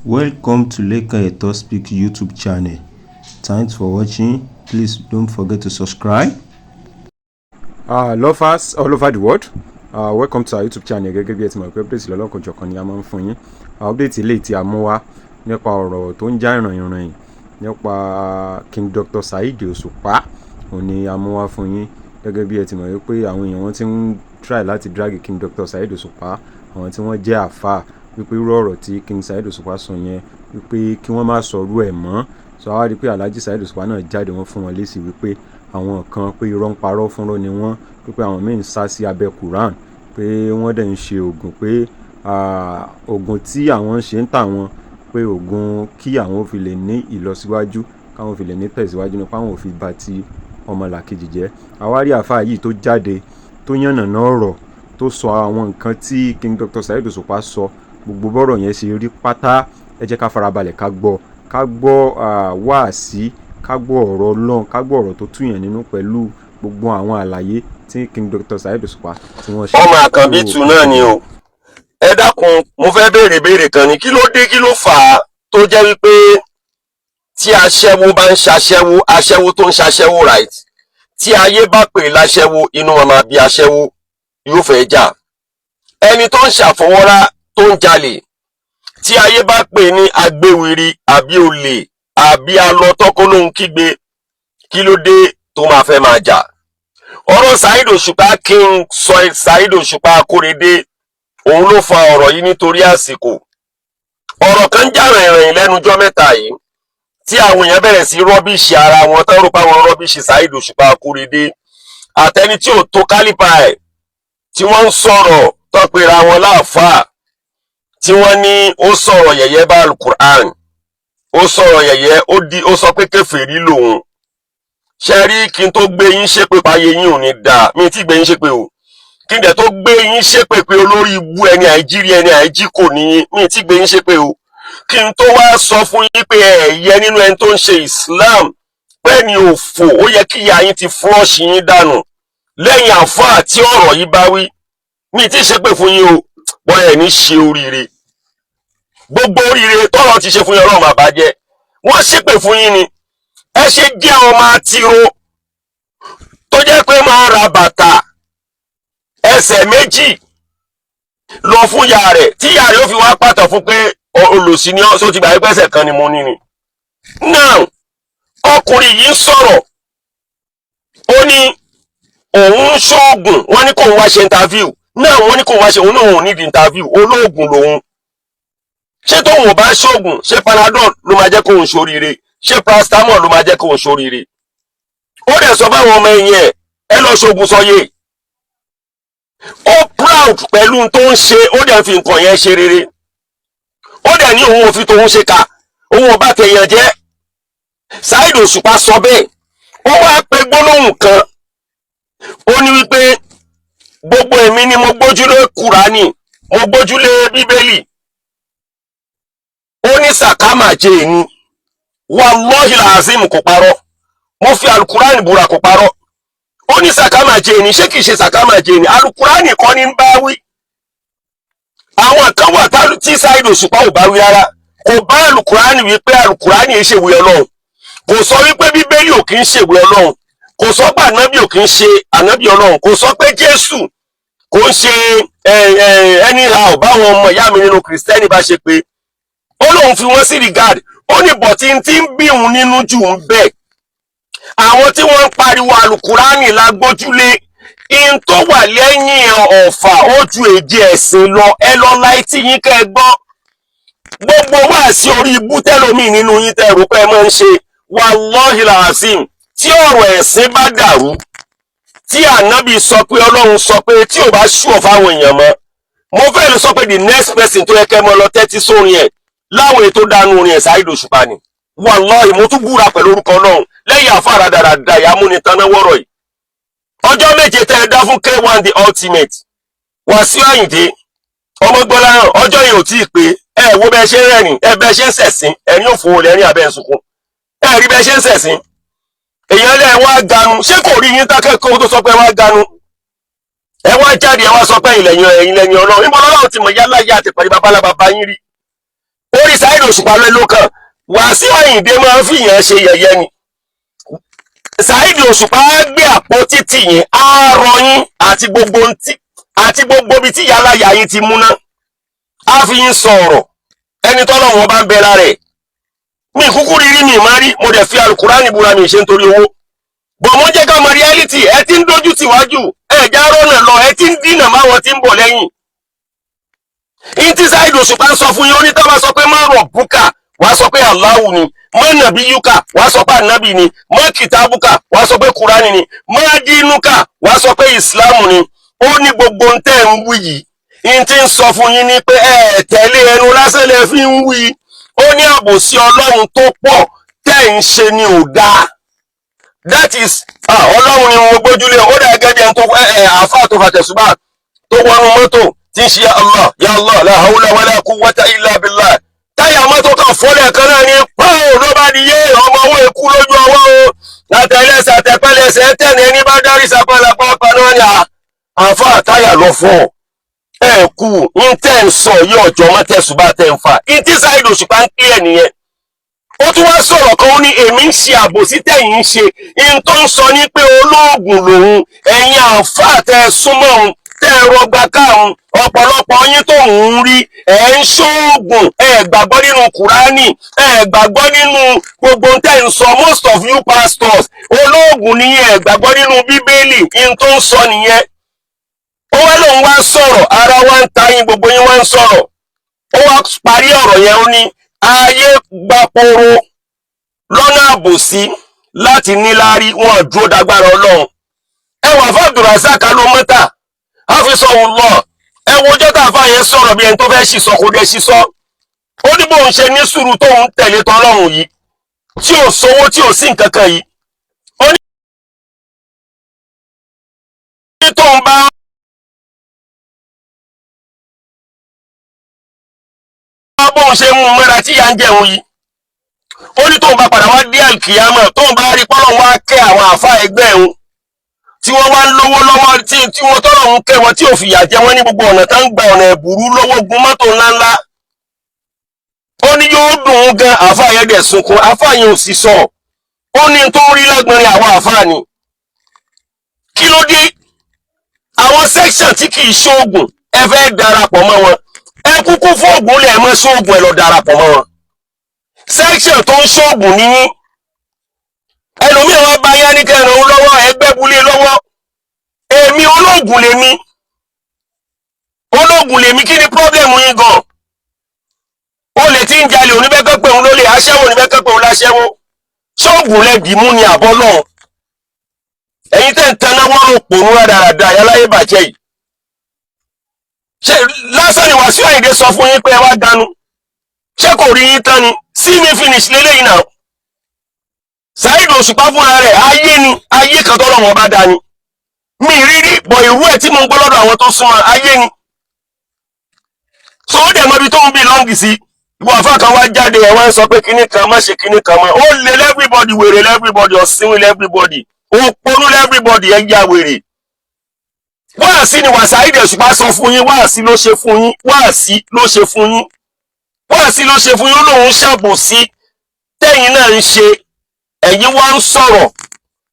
Welcome to Lekan Eto Speak YouTube channel. Thanks for watching. Please don't forget to subscribe. Lovers all over the world, welcome to our YouTube channel. Gẹ́gẹ́ bí ẹ ti mọ̀ pé update lọ́lọ́kanòjọ̀kan ni a máa ń fún yín. Update eléyìí tí a mú wá nípa ọ̀rọ̀ tó ń já ìrànyìnrànyìn nípa King Dr. Saheed Òṣùpá òun ni a mú wá fún yín. Gẹ́gẹ́ bí ẹ ti mọ̀ wípé àwọn èèyàn, wọn ti ń try láti drag King Dr. Saheed Òṣùpá, àwọn tí wọ́n jẹ́ àfáà, wípé irú ọ̀rọ̀ tí King Saheed Òṣùpá sọ yẹn, wípé kí wọ́n má sọ irú ẹ̀ mọ́. So àwa rí i pé Alhaji Saheed Òṣùpá náà jáde, wọ́n fún wọn lésì wípé àwọn kan pé irọ́ ń parọ́ fúnrọ́ ni wọ́n, wípé àwọn míì ń sá sí abẹ́ Quran, pé wọ́n dẹ̀ ń ṣe oògùn, pé oògùn tí àwọn ń ṣe ń tà wọ́n, pé oògùn kí àwọn fi lè ní ìlọsíwájú, káwọn fi lè ní tẹ̀síwájú nípa àwọn ò fi ba ti ọmọlàkejì jẹ́. Àwa rí àáfàá yìí tó jáde, tó yànnàná ọ̀rọ̀, tó sọ àwọn nǹkan tí King Dr. Saheed Òṣùpá sọ, gbogbo bọ́rọ̀ yẹn ṣe rí pátá. Ẹ jẹ́ ká farabalẹ̀ ká gbọ́, ká gbọ́ wáàsí, ká gbọ́ ọ̀rọ̀ Ọlọ́run, ká gbọ́ ọ̀rọ̀ tó túyàn nínú pẹ̀lú gbogbo àwọn àlàyé tí King Dr. Saheed Òṣùpá tí wọ́n ṣe. Ọmọ àkànbí tù náà ni o. Ẹ dákun, mo fẹ́ béèrè béèrè kan ni. Kí ló dé, kí ló fà á tó jẹ́ wípé tí aṣẹ́wó bá ń ṣaṣẹ́wó, aṣẹ́wó tó ń ṣaṣẹ́wó, right, tí ayé bá pè láṣẹ́wó, inú wọn máa bí aṣẹ́wó, yóò fẹ́ jà? Ẹni tó ń ṣàfọwọ́rá, tó ń jalè, tí ayé bá pè ní agbéwiri àbí olè àbí alọ́tọ́kọ́ lóhun kígbe, kí ló dé tó máa fẹ́ máa jà? Ọ̀rọ̀ Saheed Òṣùpá, King Saheed Òṣùpá Akórèdé, òun ló fa ọ̀rọ̀ yìí. Nítorí àsìkò, ọ̀rọ̀ kan já rìnrìn lẹ́nujọ́ mẹ́ta yìí tí àwọn èèyàn bẹ̀rẹ̀ sí rubbish ara wọn, tán rò pé àwọn rubbish Saheed Òṣùpá Akórèdé, àtẹni tí ò tó caliber ẹ̀, tí wọ́n ń sọ̀rọ̀ tó pera wọn láàfáà, tí wọ́n ní ó sọ̀rọ̀ yẹ̀yẹ́ bá Alukur'an, ó sọ̀rọ̀ yẹ̀yẹ́, ó di ó sọ pé kèfèrí lòun. Ṣe rí, kí n tó gbé yín ṣépè páyé yín ò ní dáa, mi tí gbé yín ṣépè o. Kí n dẹ̀ tó gbé yín ṣépè pé olórí ibú ẹni, àìjírí ẹni, àìjí kò ní yín, mi tí gbé yín ṣépè o. Kí n tó wá sọ fún yín pé ẹ̀yẹ nínú ẹni tó ń ṣe Islam, pé ní òfò, ó yẹ kí ìyá yín ti flush yín dànù lẹ́yìn àfáà tí ọ̀rọ̀ yìí bá wí, mi tí ṣépè fún yín o. Bọ́ ẹ̀ ní ṣe oríire, gbogbo oríire tọ́lọ̀ ti ṣe fún yín, Ọlọ́run àbájẹ́. Wọ́n ṣépè fún yín ni. Ẹ ṣe jẹ́ ọmọ àtìró tó jẹ́ pé máa ra bàtà ẹsẹ̀ méjì lọ fún ìyá rẹ̀, tí ìyá rẹ̀ ó fi wá pàtó fún pé olòṣì ni ọ́, só ti gbà pé ẹsẹ̀ kan ni mo ní ni? Now, ọkùnrin yìí ń sọ̀rọ̀, ó ní òun ń ṣoògùn. Wọ́n ní kóun wá ṣe interview náà, wọ́n ní kóun wá ṣe. Òun náà òun nídìí interview, olóògùn lòun. Ṣé tóun ò bá ṣoògùn, ṣé Panadol ló máa jẹ́ kóun ṣoríire? Ṣé paracetamol ló máa jẹ́ kóun ṣoríire? Ó dẹ̀ sọ fáwọn ọmọ ẹ̀yìn ẹ̀, ẹ lọ ṣoògùn sọyè. Ó proud pẹ̀lú tó ń ṣe, ó dẹ̀ fi nǹkan yẹn ṣe rere. Ó dẹ̀ ní òun ò fi tòun ṣe kà, òun ò bá tèèyàn jẹ́. Saheed Òṣùpá sọ bẹ́ẹ̀. Ó wá pe gbólóhùn kan, ó ní wípé gbogbo èmi ni mo gbójúlé Kùránì, mo gbójúlé Bíbélì. Ó ní sàkámà jẹ́ èmi. Wàlọ́hì làzim, kò parọ́. Mo fi alukurani búra, kò parọ́. Ó ní sàkámà jẹ́ èmi. Ṣé kìí ṣe sàkámà jẹ́ èmi? Alukurani kọ́ ní bá wí. Àwọn kan wà tí Saheed Òṣùpá ò bá wí rárá. Kò bá alukurani wí pé alukurani yìí ṣèwé Ọlọ́run. Kò sọ wípé Bíbélì ò kì í ṣèwé Ọlọ́run. Kò sọ pé ànábì ò kì í ṣe ànábì Ọlọ́run. Kò sọ pé Jésù kò ń ṣe anyhow, báwọn ọmọ ìyá mi nínú Kìrìsìtẹ́nì bá ṣe pé ó lóun fi wọ́n sí regard. Ó ní bọ̀tí tí ń bí òun nínú jù ń bẹ̀, àwọn tí wọ́n ń pariwo alukurani lágbójúlé, in tó wà lẹ́yìn ọ̀fà ó ju èjì ẹ̀sìn lọ. Ẹ lọ la etí yín kẹ́ ẹ gbọ́. Gbogbo wá sí orí ibú tẹ́lómi nínú yín tẹ́ rò pé ẹ máa ń ṣe, wàlọ́hì làásìm, tí ọ̀rọ̀ ẹ̀sìn bá dàrú, tí ànábì sọ pé Ọlọ́run sọ pé, tí ò bá ṣùọ̀ fáwọn èèyàn mọ́, mo fẹ́ lè sọ pé the next person tó yẹ kẹ́ mọ́ lọ tẹ́tí sórin ẹ̀ láwọn ètò dánú orin ẹ̀, Saheed Òṣùpá ni. Wàlọ́hì, mo tún búra pẹ̀lú orúkọ Ọlọ́run lẹ́yìn àfàrà dáradára ìyàmúnitánáwọ́rọ̀ yìí. Ọjọ́ 7 tẹ́ ẹ dá fún K1 the Ultimate, Wàsíù Àyìndé Ọmọgbọ́láhàn, ọjọ́ yìí ò tí ì pé. Ẹ wo bẹ́ẹ̀ ṣe ń rẹ́rìn, ẹ bẹ́ẹ̀ ṣe ń sẹ̀sìn, ẹ̀rín òfò lẹ́rìn abẹ́ ń sunkún. Ẹ rí bẹ́ẹ̀ ṣe ń sẹ̀sìn. Èèyàn lẹ́ wá ganu, ṣé kò rí yín tákẹ́kọ̀ọ́ tó sọ pé wá ganu? Ẹ wá jáde, ẹ wá sọ pé ẹ̀yin lẹ́yìn, ẹ̀yin lẹ́yìn Ọlọ́run. Níbo lọ́lọ́run ti mọ̀ yálà yá àti pẹ̀lú babalá bàbá yín rí orí Saheed? Saheed Òṣùpá ló kàn. Wàsíù Àyìndé máa ń fìyàn ṣe yẹ̀yẹ́ ni. Saheed Òṣùpá á gbé àpótí tì yín, á rọ yín àti gbogbo ntí àti gbogbo ibi tí yàrá yà yín ti múná, á fi yín sọ̀rọ̀. Ẹni tọ́lọ́run bá ń bẹ lára ẹ̀, mi kúkú rírí mi má rí. Mo dẹ̀ fi alukurani búra, mi ṣe nítorí owó bọ̀. Mo jẹ́ ká mọ reality. Ẹ ti ń dojú tìwájú, ẹ já rọ́nà lọ, ẹ ti ń dínà máwọn tí ń bọ̀ lẹ́yìn. Ìtí Saheed Òṣùpá ń sọ fún yín, ó ní tá bá sọ pé má rọ̀ búkà, wàá sọ pé Allahu ni, má nàbí yúkà, wàá sọ pé ànábì ni, má kìtàbùkà, wàá sọ pé kúránì ni, má dínúkà, wàá sọ pé ìsìláàmù ni. Ó ní gbogbo ń tẹ́ ń wí yìí, ń tí ń sọ fún yín ni pé ẹ tẹ̀lé, ẹnu lásán lẹ fi ń wí. Ó ní àbòsí Ọlọ́run tó pọ̀ tẹ́ ń ṣe ni ò dáa. That is, Ọlọ́run ni mo gbójúlé. Ó dà gẹ́gẹ́ bí ẹni tó ẹ ẹ àáfàá tó fàtẹ̀sùbà tó wọnú mọ́tò tí ń ṣe "Ya Allah, ya Allah, la hawla wala quwwata illa billah". Táyà mọ́tò kan fọ́lẹ̀ kan náà ní pọ́ọ̀, ló bá di yé ọmọ owó ikú lójú ọwọ́ o, àtẹlẹsẹ̀ àtẹpẹlẹsẹ̀ tẹ̀lé. Ẹni bá dárí sapalapapa náà ni àáfàá táyà lọ fọ́ ẹ kú. Ń tẹ́ ń sọ yí ọjọ́ mọ́tẹ̀sùbà tẹ́ ń fà. Ìtí Saheed Òṣùpá ń clear nìyẹn. Ó tún wá sọ̀rọ̀ kan, ó ní èmi ń ṣe àbòsí tẹ̀yìn ń ṣe. In tó ń sọ ní pé olóògùn lòun, ẹ̀yin àǹfààní tẹ́ ẹ súnmọ́ òun, tẹ́ ẹ rọgbà káàrún, ọ̀pọ̀lọpọ̀ yín tó ń rí ẹ̀ ń ṣoògùn, ẹ̀ gbàgbọ́ nínú Kùránì, ẹ̀ gbàgbọ́ nínú gbogbo tẹ́ ń sọ. Most of you pastors, olóògùn ni, ẹ̀ gbàgbọ́ nínú Bíbélì. In tó ń sọ nìyẹn. Ó wá lóun wá sọ̀rọ̀, ara wa ń ta yín, gbogbo yín wá ń sọ̀rọ̀. Ó wá parí ọ̀rọ̀ yẹn, ó ní ayé gbaporo lọ́nà àbòsí láti níláárí, wọn dúró dágbára Ọlọ́run. Ẹ wà fún Abdulrasaq Alomota hafisahullah, ẹ wo ọjọ́ tá a fà yẹn sọ̀rọ̀ bí ẹni tó fẹ́ ṣìṣọ́, kò dé ṣìṣọ́. Ó ní bóun ṣe ní sùúrù tóun tẹ̀lé tọ́lọ́run yìí, tí ò sówó, tí ò sí nǹkan kan yìí, ó ní tóun bá bóun ṣe mú mọ́ra tí ìyà ń jẹun yìí, ó ní tóun bá padà wá dé àlùkìyámọ̀, tóun bá rí pọ́lọ́run wá kẹ́ àwọn àfa ẹgbẹ́ òun tí wọ́n wá ń lówó lọ́wọ́, tí wọ́n tọ́lọ̀ ń kẹ́ wọn, tí ò fìyà jẹ wọ́n ní gbogbo ọ̀nà tá ń gba ọ̀nà ẹ̀bùrú lówó, gun mọ́tò ńláńlá, ó ní yóò dùn ún gan. Àfa yẹn dẹ̀ sunkún, àfa yẹn ò sì sọ. Ó ní tó ń rí lágbọ́nrin àwọn àfa ni. Kí ló dé àwọn section tí kì í ṣoògùn, ẹ fẹ́ darapọ̀ mọ́ wọn? Ẹ kúkú fóògùn lẹ̀ mọ́ ṣoògùn, ẹ lọ darapọ̀ mọ́ wọn. Section tó ń ṣoògùn níyín. Ẹlòmíì wọn bá yá ní kẹrin òun lọ́wọ́, ẹgbẹ́ bulé lọ́wọ́. Èmi olóògùn lèmi, olóògùn lèmi. Kí ni problem yín gan? Olè tí ń jalè oníbẹ́kẹ́ pé òun lólè, aṣẹ́wó oníbẹ́kẹ́ pé òun láṣẹ́wó. Ṣóògùn lẹ́dìí mú ni àbọ̀ náà. Ẹ̀yin tẹ́ ń taná wọ́n rò pònú rádaràda ayáláyé bàjẹ́ yìí, ṣé lásán ni Wàsíù Àyìndé sọ fún yín pé ẹ wá dánú? Ṣé kò rí yín tán ni? See me finish lélẹ́yìn náà. Saheed Òṣùpá fúnra rẹ̀, ayé ni, ayé kan tọ́lọ́run ọba dá ni. Mi rírí bọ̀ ìrú ẹ̀ tí mo ń gbọ́ lọ́dọ̀ àwọn tó súnmọ́, ayé ni. So ó dẹ̀ mọ ibi tó ń belong sí. Ìwọ àfa kan wá jáde, ẹ̀ wá ń sọ pé kinní kan má ṣe kinní kan mọ́. Ó lé everybody, wèrè everybody, ọ̀sìnwìn everybody, òpònú everybody, ẹ̀ ya wèrè. Wáàsí ni wà Saheed Òṣùpá sọ fún yín, wáàsí ló ṣe fún yín, wáàsí ló ṣe fún yín, wáàsí ló ṣe fún yín. Ó lóun ṣàbòsí tẹ́yìn náà ń ṣe, ẹ̀yin wá ń sọ̀rọ̀.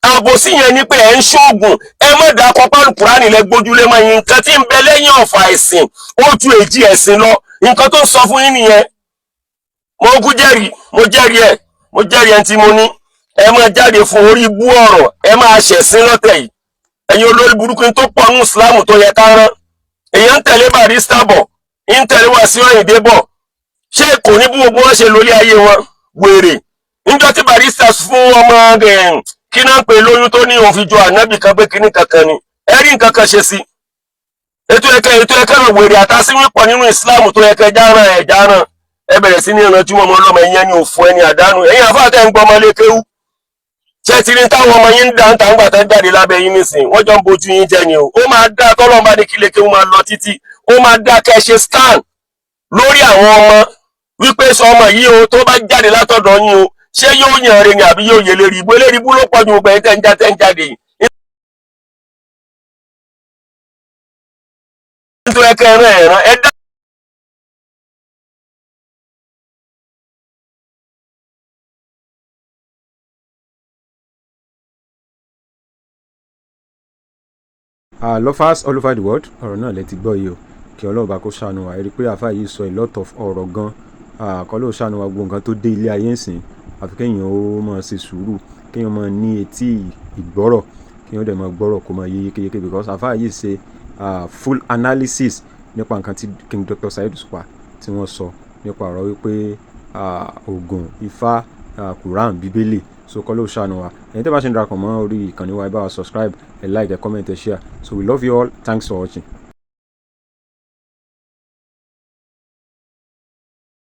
Àbòsí yẹn ni pé ẹ̀ ń ṣoògùn. Ẹ má dà kọ́ pálù Kùránì lẹ gbójúlé mọ́ yín. Nǹkan tí ń bẹ lẹ́yìn ọ̀fà ẹ̀sìn ó ju èjì ẹ̀sìn lọ. Nǹkan tó ń sọ fún yín nìyẹn. Mo kú jẹ́rìí, mo jẹ́rìí ẹ̀, mo jẹ́rìí ẹ̀ tí mo ní ẹ máa jáde fún orí ibú ọ̀rọ̀, ẹ máa ṣẹ̀sín lọ́tẹ̀ yìí. Ẹ̀yin olórí burúkú tó pọ̀ ní Ìsìlámù tó yẹ ká rán, èèyàn ń tẹ̀lé Barrister bọ̀, ń tẹ̀lé Wàsíù Àyìndé bọ̀, ṣé kò ní bí gbogbo wọn ṣe lórí ayé wọn? Wèrè níjọ́ tí Barrister fún ọmọ kí náà ń pè lóyún, tó ní òun fi jọ ànábì kan pé kíní kankan ni ẹ rí nǹkan kan ṣe sí ètò ẹ̀kẹ́, ètò ẹ̀kẹ́ rẹ̀. Wèrè àtàsíwìn pọ̀ nínú Ìsìlámù tó yẹ kẹ́ járàn, ẹ̀ járàn. Ẹ bẹ̀rẹ̀ sí ní ìrànjú ọmọ ọlọ́mọ, ẹ̀yẹn ní òfò, ẹni àdánù. Ẹ̀yin àfáà tẹ́ ń gbọ́ ọmọ lé kéwú, ṣé ti rí táwọn ọmọ yín ń dá ń ta ńgbà tán jáde lábẹ́ yín nísìn? Wọ́n jọ ń bojú yín jẹ ni o. Ó máa dá tọ́lọ́mọba ní kílé kéwú máa lọ títí. Ó máa dá kẹ́ ṣe scan lórí àwọn ọmọ wípé sọ ọmọ yìí o, tó bá jáde látọ̀dọ̀ yín o, ṣé yóò yàn re ni àbí yóò yẹ lérí ibú? Eléri ibú ló pọ̀ ju gbogbo ẹ̀yin tẹ́ ń já tẹ́ ń jáde yìí. Nítorí ẹ̀kẹ́ ẹ̀ràn ẹ̀ràn ẹ dá. Lovers all over the world, ọ̀rọ̀ náà lẹ ti gbọ́ yìí o. Kí Ọlọ́run bá kó ṣàánú wa. Ẹ rí i pé àáfàá yìí sọ a lot of ọ̀rọ̀ gan. Kọ́ ló ṣàánú wa. Gbogbo nǹkan tó dé ilé ayé ń sìn, àfi kéèyàn ó máa ṣe sùúrù, kéèyàn máa ní etí ìgbọ́rọ̀, kéèyàn ó dẹ̀ máa gbọ́rọ̀ kó máa yé yékéyéké, because àáfàá yìí ṣe full analysis nípa nǹkan tí King Dr. Saheed Òṣùpá tí wọ́n sọ nípa ọ̀rọ̀ wípé Ògùn, Ifá, Quran, Bíbélì. So kọ́ ló ṣàánú wa. Ẹ̀yin tẹ́ bá ṣe ń darapọ̀ mọ́ orí ìkànnì wa, ẹ bá wa subscribe, ẹ like, ẹ comment, ẹ share. So we love you all. Thanks for watching.